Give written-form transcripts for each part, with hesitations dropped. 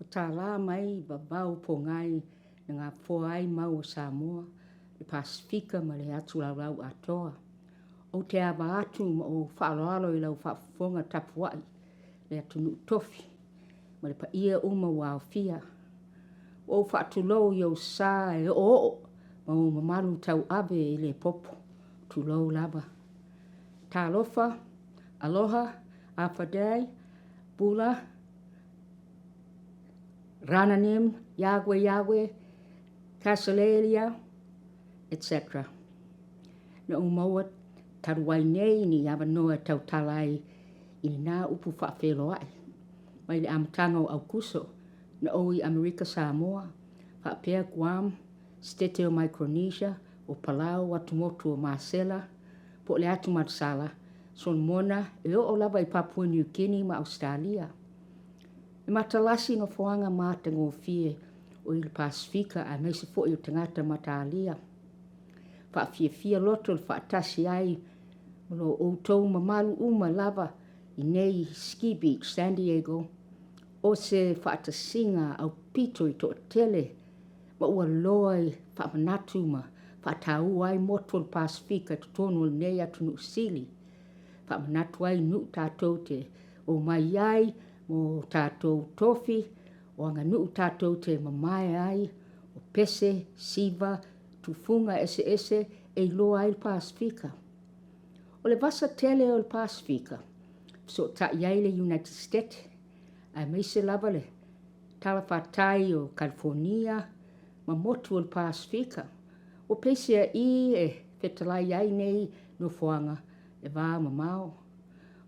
Ua tālā mai i vavau pōgai na gafoa ai mau o Samoa, le Pasefika ma le atu laulau atoa. Ou te ava atu ma ou faaaloalo i lau faafofoga tapuai le atunuu tofi ma le paia uma ua aofia. Ua ou faatulou i ou sa e oooo ma ou mamalu tauave e le popo. Tulou lava. Talofa, aloha, afadai, bula, Rananim, Yahweh Yahweh, Kasalelia, etc. Na ou maua talu ai nei ni avanoa e tautala ai i lenā upu faafeiloai. Mai le amataga o Aukuso, na ou i Amerika Samoa, faapea Guam, Setete o Micronesia, o Palau, atumotu o Masela, po o le Atu Matasala, Solomona, e oo lava i Papua New Guinea ma Ausetalia. E matalasi nofoaga matagofie o i le Pasefika aemaise foi o tagata matalia. Faafiafia loto le faatasi ai ma lo outou mamalu uma lava i nei Ski Beach, San Diego, o se faatasiga aupito i toatele ma ua loa i faamanatu ma faataua ai motu o le Pasefika i totonu o lenei atunuu sili. Faamanatu ai nuu tatou te omai ai mo tatou tofi, o aganuu tatou te mamae ai, o pese, siva, tufuga eseese e iloa ai le Pasefika. O le vasa tele o le Pasefika, fesootai ai le United State, aemaise lava le talafatai o Kalifonia ma motu o le Pasefika. Ua peiseai e fetalai ai nei nofoaga le va mamao.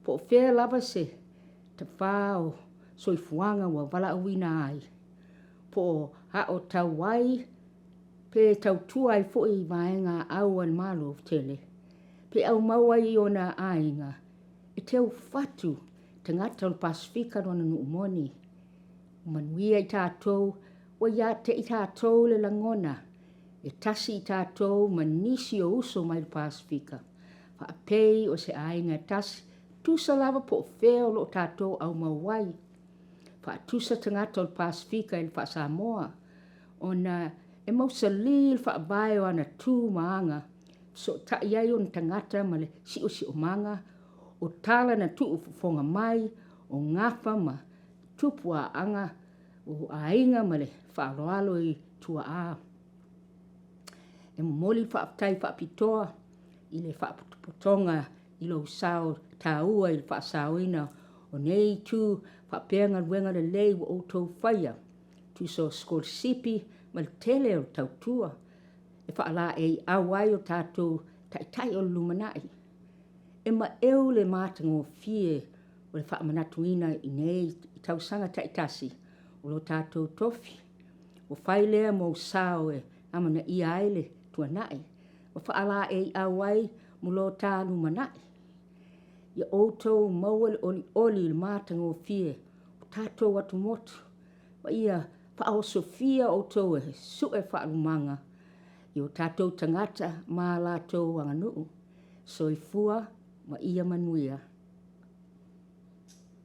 Po o fea lava se tafā o soifuaga ua valaauina ai, po o aotau ai pe tautua ai foi i vaega au a le Malo tele, pe aumau ai i ona aiga, e teu fatu tagata o le Pasefika lona nuu moni. Ua manuia i tatou, ua ia te i tatou le lagona e tasi i tatou ma nisi o uso mai le Pasefika, faapei o se aiga e tasi, tusa lava po o fea o lo o tatou aumau ai. Faatusa tagata o le Pasefika i le faa-Samoa, ona e mausalī le faavae o ana tu ma aga, fesootai ai ona tagata ma le siosiomaga, o tala na tuufofoga mai, o gafa ma tupuaaga o aiga ma le faaaloalo i tuaa. E momoli le faafetai faapitoa i le Faapotopotoga i lou sao taua i le faasaoina o nei itu faapea galuega lelei ua outou faia, tusa o sikolasipi ma le tele o le tautua e faalaeiau ai o tatou taitai o le lumanai. E maeu le matagofie o le faamanatuina i nei tausaga taitasi o lo tatou tofi. Ua fai lea mou sao e amanaia ai le tuanai ma faalaeiau ai mo lo ta lumanai. Ia outou maua le olioli i le matagofie o tatou atumotu ma ia faaosofia outou e sue faalumaga i o tatou tagata ma a latou aganuu. Soifua ma ia manuia.